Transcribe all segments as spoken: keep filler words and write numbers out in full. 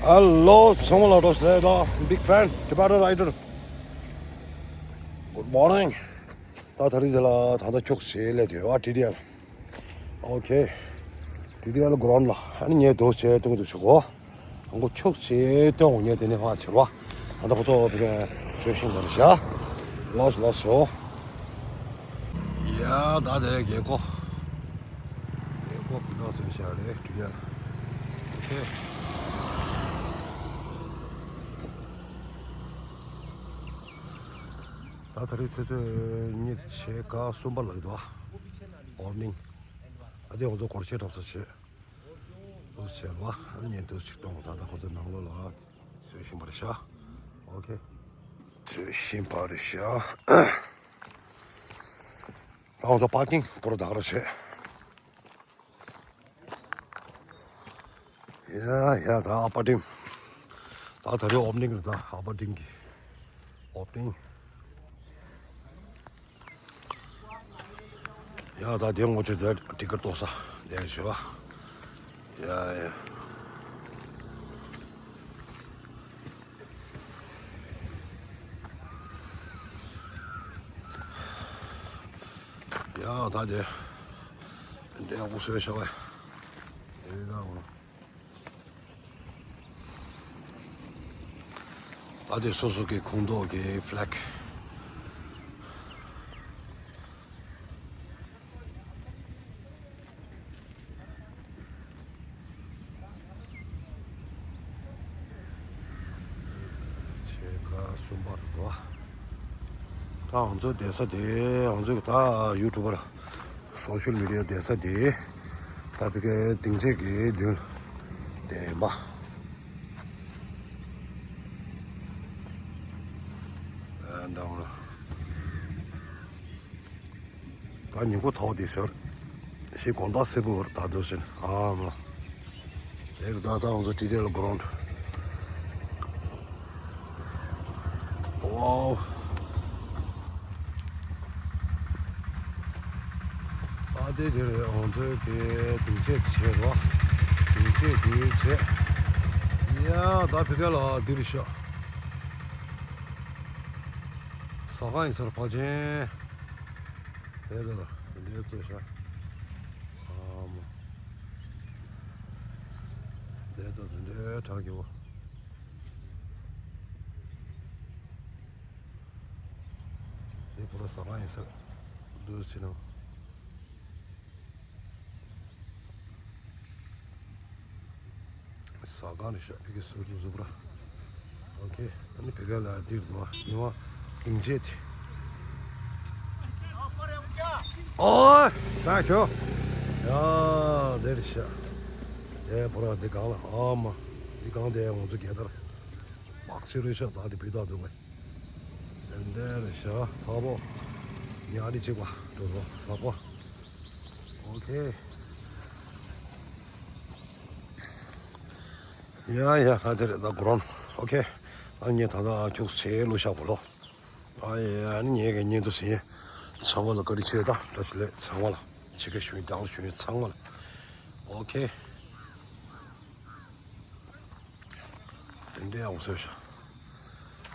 Hello, ཚང་མ་ལ་བཀྲ་ཤིས་བདེ་ལེགས། Big fan Tibetan Rider. Good morning. ད་ད་རིང་འདི་ལ་ད་ལྟ་ཁྱུག་ཙམ་སླེབས་བསྡད་ཡོད། ཨ། ཊི་ཌི་ཨེལ། ཨོ་ཁེ། ཊི་ཌི་ཨེལ་གྷི་རའུན་ཌི་ལ། ཨ་ནི་ངས་འདུག་སེ་སྟོན་གྱི་འདུག་ཆུ་གོ། ཨ། ཁྱུག་ཙམ་སྟོན་འོང་། ངས་དེ་ནས་ཕར་བྱེད་རོགས། ད་ལྟ་ཁོ་ཚོ་བི་ཀ་བཟོས་ཤིང་བར་བཞག་ལགས་སོ། ལགས་སོ། ཡ། ད་དེ་རིང་རྒན་གོག་རྒན་གོག་བི་ཀ་བཟོས་བཞག་རེད། ཊི་ཌི་ཨེལ། ཨོ་ཁེ། ད་ད་རེས་ཆུ་ཚོད་གཉིས་ཕྱེད་ཀ་གསུམ་པ་ལ་འདུག་ཨ། ཨོ་པ་ནིང་། ཨ། དེ་ང་ཚོ་སྒོར་གཞས་འཁྲབ་ས་བྱེད། འདུག་བྱེད་པ། ཨ། ངས་འདུག་ཅིག་གཏོང་། ད་ལྟ་ཁོ་ཚོ་ནང་ལོགས་ལ་བཟོས་ཤིང་བར་བཞག་ཨོ་ཁེ། བཟོས་ཤིང་བར་བཞག་ད་ང་ཚོ་པར་ཀིང་པུ་ར་བདག་རོགས་བྱེད། ཡ་ཡ། ད་ཨ་པ་ཊིང་། ད་ད་རེས་ཨོ་པ་ནིང་རེད། ད་ཨ་པ་ཊིང་གི་ཨོ་པ་ནིང་། ཡ། ད་དེ་ངོ་ཆོད་དེ་ཊི་ཀེ་ཊི་གཏོང་ས་དེ་ཞུ་བ། ཡ་ཡ། ཡ། ད་དེ་འདྲ་ཡག་པོ་བཟོས་བཞག་པས། དེ་རེད་ད། འོ། ད་དེ་སོ་སོ་གི་ཁོངས་གཏོགས་ཀྱི་ཕི་ལེག། ཕྱེད་ཀ་གསུམ་པ་རེད་དོ། ད་ང་ཚོ་བསྡད་ས་དེ། ང་ཚོ་ད་ཡུ་ཊུབ་པར། སོ་ཤལ་མི་ཌི་ཡ་བསྡད་ས་དེ། ད་ཕི་ཀའི་སྡིངས་ཆའི་གི་མདུན་དེ་ཡིན་པ། ཨ། འདྲ་བོ། ད་ཉིན་གུང་ཚ་བོ་དེ་ཟེར། ཞིག་དགོང་དག་སེར་པོ་བར་ད་དུ་ཟེར། ཨ་མ། དེར་ད་ལྟ་ང་ཚོ་ཊི་ཌི་ཨེལ་གྷི་རའུན་ཌི། ཝའོ། ཨ། དེ་དེར་ང་ཚོའི་དེ་སྡིངས་ཆ་བྱས་རོགས། སྡིངས་ཆ་དེ་བྱས། ཡ། ད་ཕི་ཀ་ལ་འདིར་ཤོག་ཟ་ཁང་ཡིན་ས་རེད། ཕལ་ཆེར། དེ་ལ་འདི་ཚོ་ཤ། ཨ་མ། དེ་ཚོ་འདི་འདྲའི་གྲགས་ཀྱི་བ། དེ་པུ་ར་ཟ་ཁང་ཡིན་ས། འདུག་ཕྱི་ནང་། ཟ་ཁང་རེད་ཤག་ཕི་ཀའི་ཟུར་དུ་ཟུར་པུ་ར། ཨོ་ཁེ། ཨ་ནི་ཕི་ཀ་ལ་འདིར་འདུག་བ། ཉི་མ་སྡིངས་ཆ་དེ། ཨོ། ད་ཤོ། ཡ། འདིར་ཤག་དེ་པུ་ར་འདི་སྒང་ལ། ཨ་མ། འདི་སྒང་དེ་ང་ཚོ་རྒྱལ་དར་མག་ཆེ་རེད་ཤག་ད་དེ་བུད་ད་འདུག་གས། འདིར་ཤག་ཚ་པོ། ཉ་རི་གཅིག་པ་འགྲོ་སོང་ལག་པ། ཨོ་ཁེ། ཡ་ཡ། ད་དེ་རེད་ད་གྷི་རའུན་ཌི། ཨོ་ཁེ། ཨ་ནི་ངས་ད་ལྟ་ཁྱུག་ཙམ་ལོ་ཤག་པོ་ལོ། ཨ་ཡ། ཨ་ནི་ངས་གི་བརྙན་ཐུང་ཟིན། ཚང་མ་ལ་བཀའ་དྲིན་ཆེ། ད་བཀྲ་ཤིས་བདེ་ལེགས་ཚང་མ་ལ། ཕྱི་རྒྱལ་གཞུང་རྒྱ་གར་གཞུང་ཚང་མ་ལ། ཨོ་ཁེ། དེ་འདྲའི་ཡག་པོ་བཟོས་ཤག་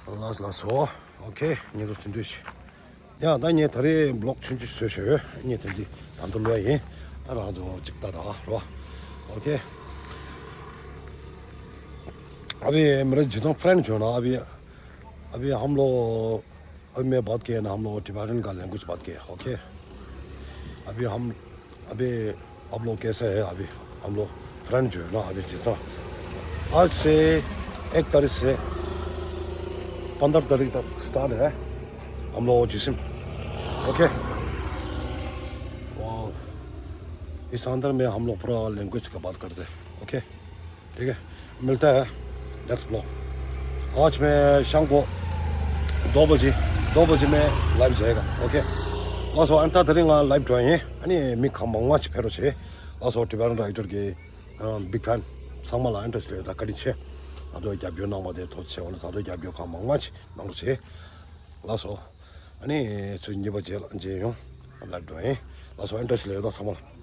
ལགས་ལགས་སོ། ཨོ་ཁེ། ངས་ཚོ་དེ་འདྲ་ཞིག་ཡ། ད་ངས་ད་རེས་བི་ལོག་ཆུང་ཆུང་ཞིག་བཟོས་བཞག་ཡོད། ངས་དེ་འདྲ་ད་དུང་ལོས་ཡིན། ཨ། རང་ཚོ་ཅིག་ལྟ་ད་རོ། ཨོ་ཁེ། अभी मेरे जितना फ्रेंड जो है ना, अभी अभी हम लोग अभी मैं बात किया ना, हम लोग टिबेटन का लैंग्वेज बात किया। ओके। अभी हम अभी आप लोग कैसे है? अभी हम लोग फ्रेंड जो है ना, अभी जितना आज से एक तारीख से पन्द्रह तारीख तक स्टार्ट है हम लोग जिसम। ओके। और इस अंदर में हम लोग पूरा लैंग्वेज का बात करते हैं। ओके। ठीक है, मिलता है नेक्स्ट ब्लॉग। आज मैं शाम को दो बजे, दो बजे में लाइव जाएगा। ओके। ལགས་སོ། ཨ་ནི་ད་དེ་རིང་ང་ལའིབ་འགྲོ་ཡིན། ཨ་ནི་མི་གང་མང་མང་ཞིག་ཕེབས་རོགས་བྱེད། ལགས་སོ། ཊི་བེ་ཊན་རའི་ཊར་གི་ཨ་བིག་ཕེན་ཚང་མ་ལ་ཨ་ནི་བཀྲ་ཤིས་བདེ་ལེགས་དང་བཀའ་དྲིན་ཆེ། ང་ཚོ་རྒྱབ་སྐྱོར་གནང་བ་དེ་ཐུགས་རྗེ་ཆེ། འོ་ན་ད་ཚོ་རྒྱབ་སྐྱོར་གང་མང་མང་ཞིག་གནང་རོགས་བྱེད། ལགས་སོ། ཨ་ནི་ཚུར་གཉིས་པ་རྗེས་ལ་མཇལ་ཡོང་། ལའིབ་འགྲོ་ཡིན། ལགས་སོ། ཨ་ནི་བཀྲ་ཤིས་བདེ་ལེགས་དང་ཚང་མ་ལ།